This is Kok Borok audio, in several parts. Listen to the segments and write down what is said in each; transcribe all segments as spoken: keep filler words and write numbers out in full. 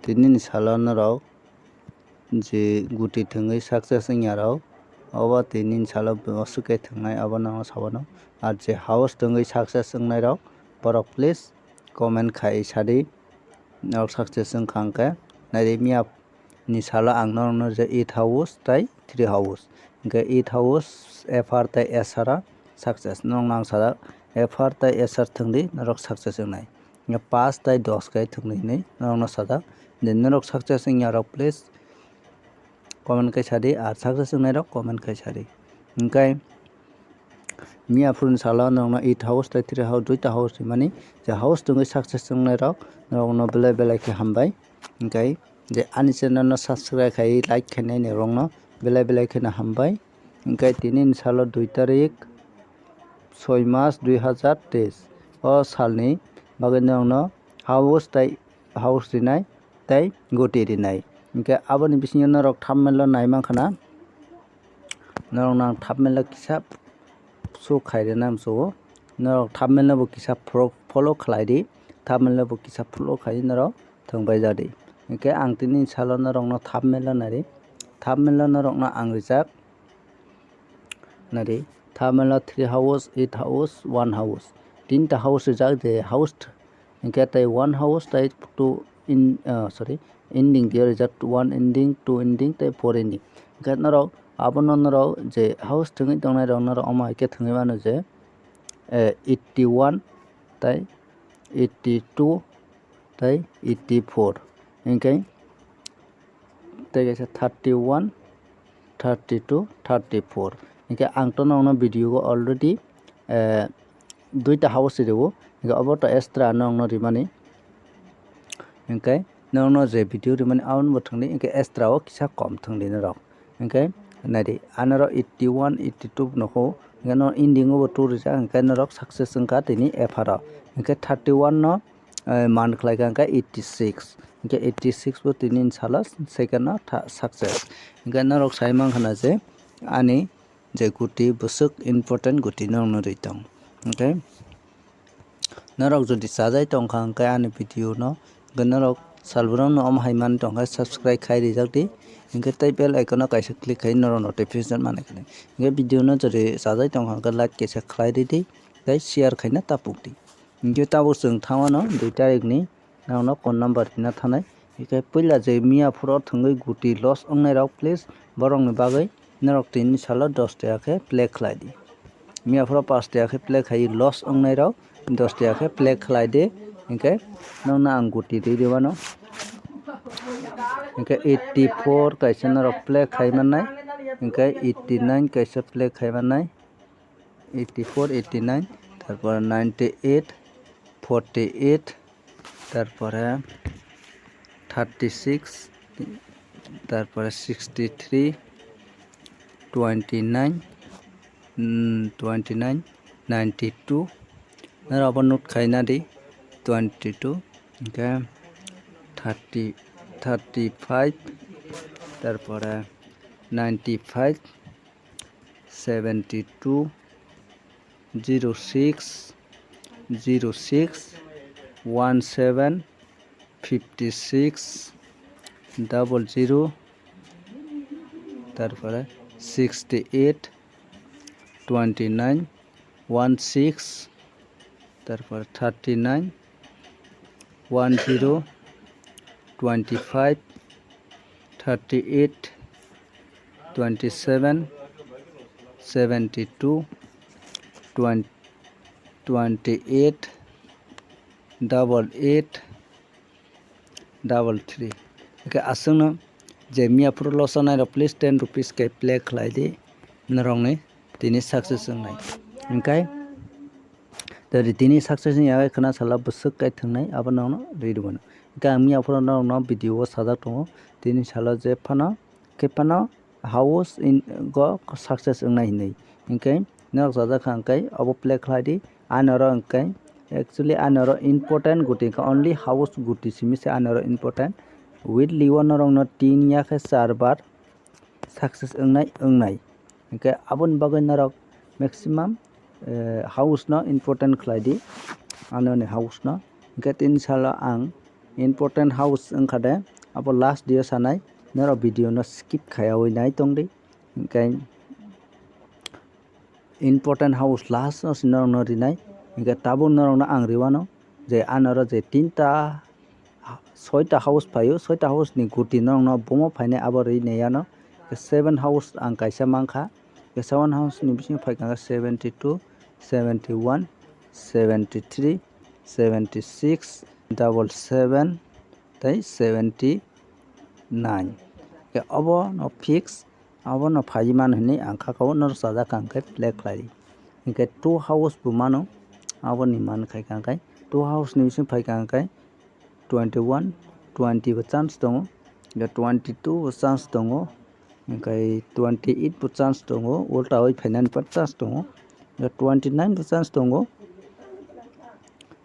tinini salo norok je guti thwngwi success wngya rok, obo tinini salo aswk khe thwngnai, abo norokno sabano. Ar je house thwngwi success wngnai rok, borok please comment khai sadi, norok success wngkha hwnkhe. Naidi miya ni salo ang norokno je eight house tei three house, hwnkhe eight house F R tei S R o success. Norokno ang sajak, F R tei S R thwngdi, norok success wngnai. Hwnkhe paanch tei dos khe thwngdi hinwi norokno sajak. Je norok success wngya rok, please comment khe sadi, ar success wngnai rok comment khe sadi. Hwnkhe miya phuruni salo norokno eight house tei three house, duita house rimani, je house thwngwi success wngnai rok, norokno belai belai khe hambai. Hwnkhe je ani channel no subscribe khai, like khainai ni rokno belai belai kheno hambai. Hwnkhe tini ni salo dui tarik, soi mas dui hazar teis, o salni bagwi norokno house tei house rinai tei guti rinai. Hwnkhe aboni bisingo norok thumbnail o nai mankha na, norokno ang thumbnail o kisa show khai rwna muchungo. Norok thumbnail no bo kisa fro-, follow khlai di, thumbnail no bo kisa follow khai di norok thwngbai ja di. Hwnkhe ang tini salo norokno thumbnail no nai di, thumbnail no norokno ang rijak. Nari, thamela three house, eight house, one house. Tinta house rijak, je house th-, hingke tei one house tei two in, ah, sorry, ending dia rijak, one ending, two ending tei four ending. Hingke norok abono norok je house thwngwi tongnai rok norok omo hai khe thwngwi mano je, eh, eighty one tei eighty two tei eighty four. Hingke tei kaisa thirty one, thirty two, thirty four. Hingke ang to nokno video o already, eh, duita house rwo. Hingke obo to extra nokno rimani. Hingke nokno je video rimani aboni bo thwngdi, hingke extra o kisa kom thwngdi norok. Hingke naidi, anoro eighty one, eighty two nokho, hingke no ending o bo two rijak, hingke norok success wngkha tini F R o. Hingke thirty one no, eh, man khlai kha hingke eighty six. Hingke eighty six bo tini salo second no tha-, success. Hingke norok sai mankha na je ani je guti bwswk important guti norokno ri tong. Hingke norok jodi chajai tongkha hingke ani video no, hingke norok salbrum no omo hai man tongkha subscribe khai rijak di. Hingke tei bell icon no kaisa click khai norok notification manai khe. Hingke video no jodi chajai tongkha hingke like kaisa khlai ridi tei share khaina tapuk di. Hingke tabuk chwng thangmano dui tarikni norokno phone number rina thanai. Hingke puila je miya phuru thwngwi guti loss wngnai rok, please borokni bagwi norok tini salo dos taka khe play khlai di. Miya phuru paanch taka khe play khai loss wngnai rok dos taka khe play khlai di. Hingke nokno ang guti rwi rwmano. Hingke eighty four kaisa norok play khai mannai. Hingke eighty nine kaisa play khai mannai. Eighty four, eighty nine, tarpore ninety eight, forty eight, tarpore thirty six, tarpore sixty three, twenty nine, mm, twenty nine, ninety two. Naro abo note khaina di, twenty two, hingke thirty, thirty five, tarpore ninety five, seventy two, zero six, zero six, one seven, fifty six, double zero, tarpore sixty eight, twenty nine, one six, tarpore thirty nine, one zero, twenty five, thirty eight, twenty seven, seventy two, twenty, twenty eight, double eight, double three. Hingke aswkno je miya phuru loss wngnai rok, please ten rupees khe play khlai di, norokni tini success wngnai. Hingke tini success wngya khe khwna salo bwswk khe thwngnai abo nokno rwi rwmano. Hingke ang miya phuru norokno video o sajak tongo, tini salo je phano khe phano house in go success wngnai hinwi. Hingke norok sajak kha hingke obo play khlai di. Ani oro hingke actually ani oro important guti hingke only house guti simi se ani oro important. Weekly o norokno tin ya khe char bar success wngnai wngnai. Hingke aboni bagwi norok maximum, eh, house no important khlai di. Ani oni house no. Hingke tini salo ang Important house wngkha de, abo last dia sanai, norok video no skip khaiyawi nai tongdi. Hinkhe important house last no se norok no rinai. Hinkhe tabuk norok no ang riwano je anoro je tinta, soita house phaio, soita house ni guti norok no bomo phainai abo rinai ano. Seven house ang kaisa mankha. Seven house ni bisingo phaikha seventy two, seventy one, seventy three, seventy six, double seven, tei seventy nine. Ke obo no fix, obo no phai mano hinwi ang kha kha o norok chajak kha hwnkhe play khlai di. Hinkhe two house bo mano, aboni man khai kha hwnkhe two house ni bising phai kha hwnkhe twenty one, twenty bo chance tongo, hinkhe twenty two bo chance tongo, hinkhe twenty eight bo chance tongo, ulta oi phainani bo chance tongo, hinkhe twenty nine bo chance tongo,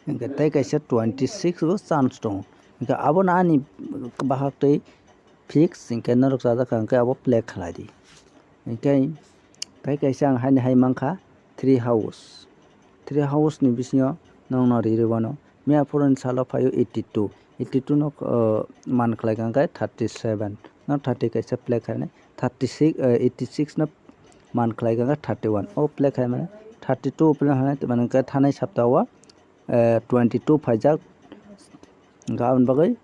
hinkhe tei kaisa twenty six bo chance tongo, hinkhe abono ani bahak tei fix hinkhe norok chajak kha hinkhe abo play khlai di. Hinkhe tei kaisa ang haini hai mankha three house. Three house ni bisingo nokno ri rwbano. Mia phuruni salo phaio eighty two. Eighty two no, uh, man khlai kha khe thirty seven. No thirty kaisa play khainai. Thirty six, uh, eighty six no man khlai kha khe thirty one. O play khai mane thirty two play khainai, mane khe thanai sapta o, uh, twenty two phaijak. Hinkhe aboni bagwi,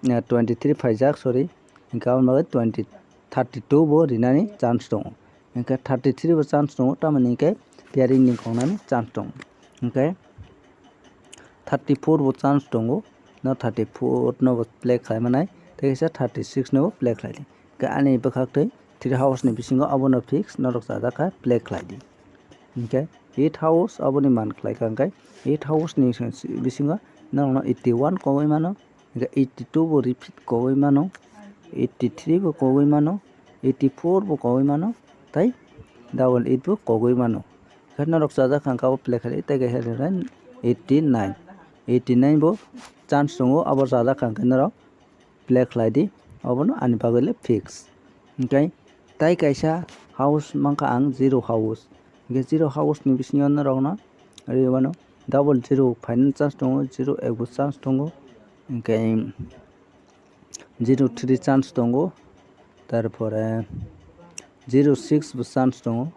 eh, twenty three phaijak, sorry. Hinkhe aboni bagwi twenty, thirty two bo rinani chance tongo. Hinkhe thirty three bo chance tongo, tamoni hinkhe pairing ni kongnani chance tongo. Hinkhe thirty four bo chance tongo, no thirty four no bo play khlai manai, tei kaisa thirty six no bo play khlai di. Hinkhe ani bwkhak twi three house ni bisingo abono fix norok chajak kha play khlai di. Hinkhe eight house aboni man khlai kha, hinkhe eight house ni bisingo norokno eighty one kogwi mano, hinkhe eighty two bo repeat kogwi mano, eighty three bo kogwi mano, eighty four bo kogwi mano, tei double eight bo kogwi mano. Hinkhe norok chajak kha, hinkhe abo play khlai tei kaisa eighty nine, eighty nine bo chance tongo, abo chajak kha, hinkhe norok play khlai di, obono ani bagwi le fix. Hinkhe tei kaisa house mankha ang zero house. Hinkhe zero house ni bisingo norokno ri mano double zero phainani chance tongo, zero ebo chance tongo. Hinkhe zero three chance tongo, tarpore zero six bo chance tongo.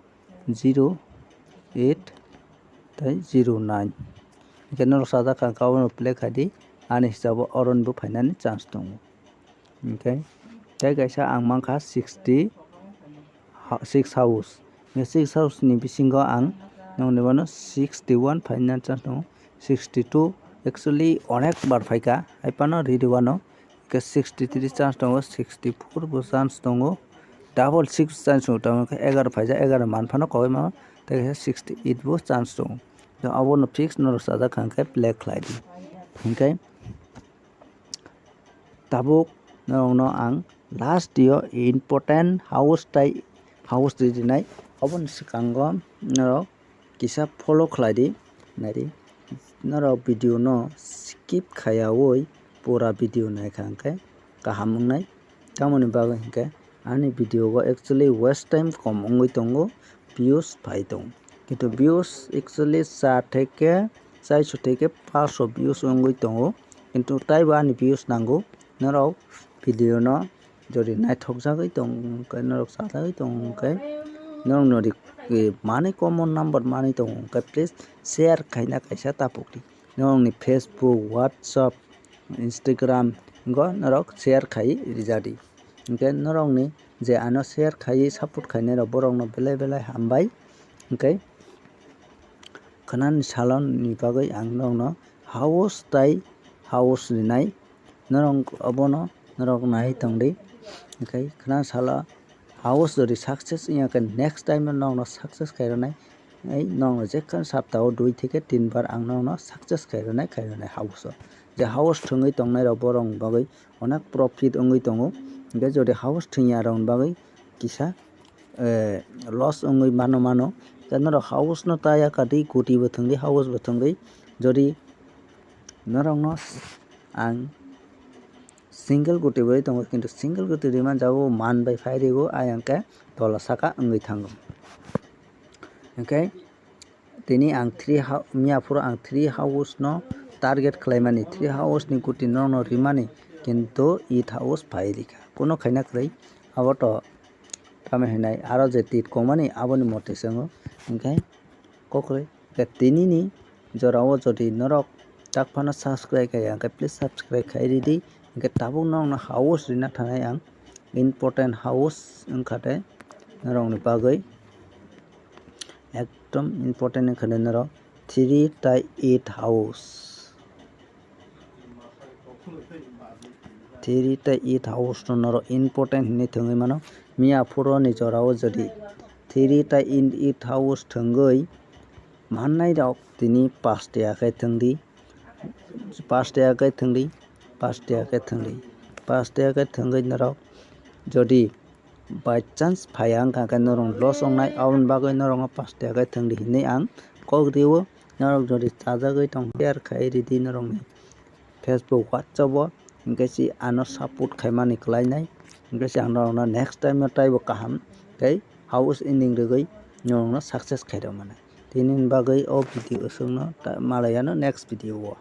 Zero eight tei zero nine. Hinkhe norok chajak kha, hinkhe abono play khai di, ani hisabo oroni bo phainani chance tongo. Hinkhe tei kaisa ang mankha sixty ha-, six house. Hinkhe six house ni bisingo ang nokni bono sixty one phainani chance tongo. Sixty two actually onek bar phaikha, hai phano ri rwano. Hinkhe sixty three chance tongo, sixty four bo chance tongo, double six chance tongo, tamo khe egaro phaijak, egaro man phano kogwi mano, tei kaisa sixty eight bo chance tongo. Abono fix norok chajak kha hinkhe play khlai di. Hinkhe tabuk norokno ang last yo important house tei house ri rinai, oboni swkango norok kisa follow khlai di, nai di. Norok video no skip khaiyawi pura video naikha hinkhe kaham wngnai. Tamoni bagwi hinkhe ani video o actually watch time kom wngwi tongo, views phai tongo. Kintu views actually char theke, chaiso theke paso views wngwi tongo. Kintu taibo ani views nango. Norok video no jodi naithokjagwi tong wngkhe, norok chajagwi tong wngkhe, norokno ri-, manwi common number manwi tong wngkhe, please share khaina kaisa tapuk di. Norokni Facebook, WhatsApp, Instagram, wngkhe norok share khai rijadi. Hinkhe norokni je ano share khaiwi support khainai rok, borokno belai belai hambai. Hinkhe khwnani saloni bagwi ang norokno house tai house rinai. Norok obono norok nai tongdi. Hinkhe khna salo house jodi success wngya khe next time no nokno success khairwnai. Ei nokno jekhano saptao dui theke tin bar ang nokno success khairwnai, khairwnai house o. Je house thwngwi tongnai rok borok ni bagwi onek profit wngwi tongo. Hinkhe jodi house thwngya rok ni bagwi kisa eh, loss wngwi mano mano. Tei norok house no ta ya kati koti bo thwngwi house bo thwngwi. Jodi norok no ang single koti bai tongo, kintu single koti rima jago man bai phai rigo ayang khe tola saka wngwi thango. Hinkhe tini ang three hou-, miya phuru ang three house no target khlaimani, three house ni guti norokno rimani, kintu eight house phai rikha. Kuno khaina kwrwi, abo to tamo hinai aro je tit kongmani aboni mote swngo, hinkhe kokrwi. Hinkhe tinini jorao jodi norok tak phano subscribe khaiya, hinkhe please subscribe khai ridi. Hinkhe tabuk norokno house rina thanai ang, important house wngkha tei norokni bagwi ekdom important wngkha tei norok three tai eight house. Three tai eight house no norok important hinwi thwngwi mano. Miya phuru ni jorao jodi three tai eight house thwngwi mannai rok tini paste khe thwngdi, paste khe thwngdi, paste khe thwngdi, paste khe thwngwi norok jodi by chance phaiya wngkha khe norok loss wngnai, aboni bagwi norokno paste khe thwngdi hinwi ang kok rio. Norok jodi chajagwi tong share khai ridi norokni Facebook, WhatsApp o, hinkhe se ano support khaimani kwlainai, hinkhe se ang norokno next time no taibo kaham tei house ending rwgwi norokno success khairokmani. Tinini bagwi o video aswkno ta-, malaiano next video o.